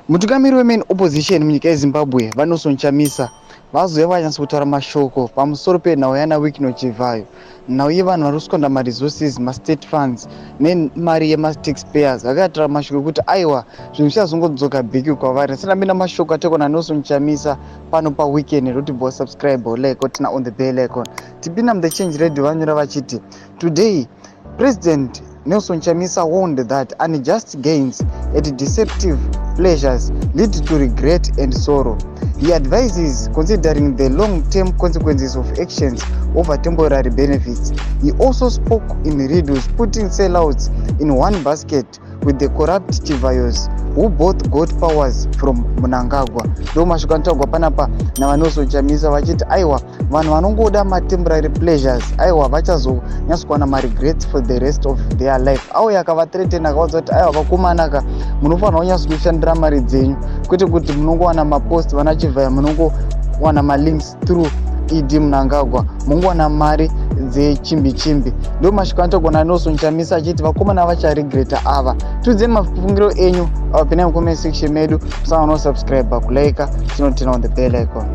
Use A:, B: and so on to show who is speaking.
A: Mutungamiri wemain opposition munyika yeZimbabwe, VaNelson Chamisa, vazouya vanyatsa kutaura mashoko pamusoro penhau yana Wicknell Chivayo, nhau yevanhu vari kusquander maresources, mastate funds nemari yemataxpayers. Vakataura mashoko ekuti aiwa, zvinhu zvichazongodzoka back kwavari. Ndisina mashoko atekwa naNelson Chamisa pano paweekend roti bo subscribe, like, turn on the bell icon. Tipinda muThe Change Radio, vanyora vachiti, "Today President Nelson Chamisa warned that unjust gains and deceptive pleasures lead to regret and sorrow. He advises considering the long-term consequences of actions over temporary benefits. He also spoke in riddles, putting sellouts in one basket with the corrupt Chivayos, who both got powers from Mnangagwa." Ndo mashoko anotaurwa panapa naVaNelson Chamisa, vachiti aiwa, vanhu vanongoda matemporary pleasures, aiwa, vachazonyatsokuwana maregrets for the rest of their life. Auya akavathreatena, akaudza kuti aiwa, vakomanaka, munofanira kunyatso kushandira mari dzenyu, kwete kuti munongowana mapost, vana Chivhaya, munongowana malinks through ED Mnangagwa, mungowana mari dzechimbi chimbi. Ndo mashoko anotaurwa naNelson Chamisa, achiti vakomana vacharegreta ava. Tiudzei mafungiro enyu, pinai mucomment section medu. Musakanganwa kusubscribe, kulike, tinoturn on the bell icon.